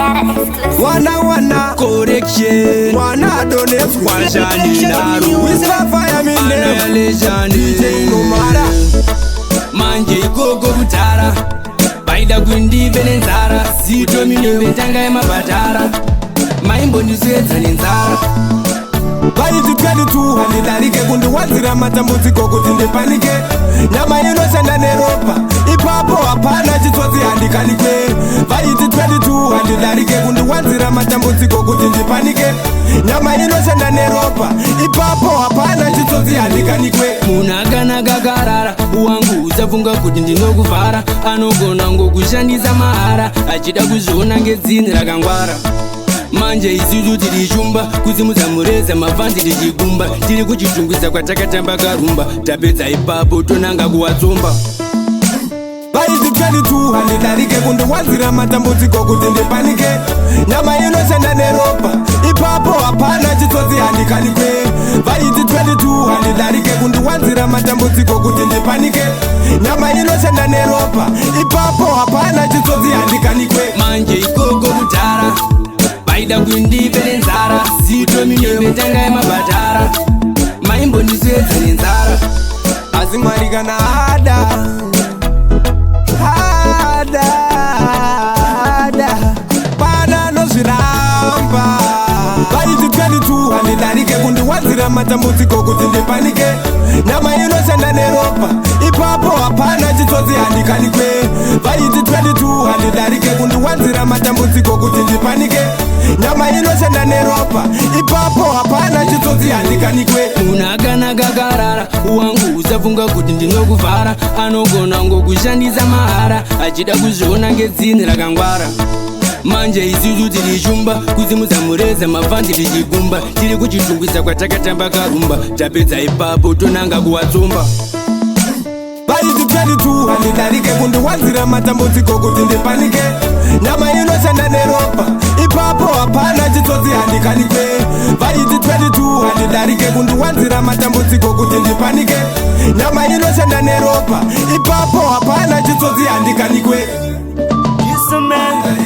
Yara exclusive. Wana wana Correction. Mwana adonetswa Washani naro. Wisla fire me name Annihilation. DJ Nomara. Manje ikoko kudhara vaida kundipe nenzara zito minembe tanga yemabhadhara maimbondiswedza nenzara. Vaiti 22 handidarike, kundiwanzira matambudziko kuti ndipanike. Nyama inoshanda neropa, ipapo hapana chitsotsi, handikanikwe. Vaiti 22 handidarike, kundiwanzira matambudziko kuti ndipanike. Nyama inoshanda neropa, ipapo hapana chitsotsi, handikanikwe. Munhu akanaka akarara wangu, usafunga kuti ndinokuvhara. Anogona ngokushandisa mahara achida kuzviona ngedzini rakangwara. Manje isusu tiri shumba kusimudza mureza, mafans tichigumba. Tiri kuchitungwisa kwatakatamba karumba, tapedza ipapo tonanga kuwatsomba. Vaiti 22 handidarike, kundiwanzira matambudziko kuti ndipanike. Nyama inoshanda neropa, ipapo hapana chitsotsi, handikanikwe. Vaiti 22 handidarike, kundiwanzira matambudziko kuti ndipanike. Nyama inoshanda neropa, ipapo hapana chitsotsi, handikanikwe. Manje ikoko kudhara vaida kundipe nenzara, zito minembe tanga yemabhadhara, maimbondiswedza nenzara. Asi Mwari kana ada ada ada, pana anozviramba. Vaiti 22 handidarike, kundiwanzira matambudziko kuti ndipanike. Nyama inoshanda neropa, ipapo hapana chitsotsi, handikanikwe. Vaiti 22 handidarike, kundiwanzira matambudziko kuti ndipanike. Nyama inoshanda neropa, ipapo hapana chitsotsi, handikanikwe. Munhu akanaka akarara wangu, usafunga kuti ndinokuvhara. Anogona ngokushandisa mahara achida kuzviona ngedzini rakangwara. Manje isusu tiri shumba kusimudza mureza, mafans tichigumba. Tiri kuchitungwisa kwatakatamba karumba, tapedza ipapo tonanga kuwatsomba. Vaiti 22 handidarike, kundiwanzira matambudziko kuti ndipanike. Nyama inoshanda neropa, ipapo hapana chitsotsi, handikanikwe. Vaiti 22 handidarike, kundiwanzira matambudziko kuti ndipanike. Nyama inoshanda neropa, ipapo hapana chitsotsi, handikanikwe. Yes, man.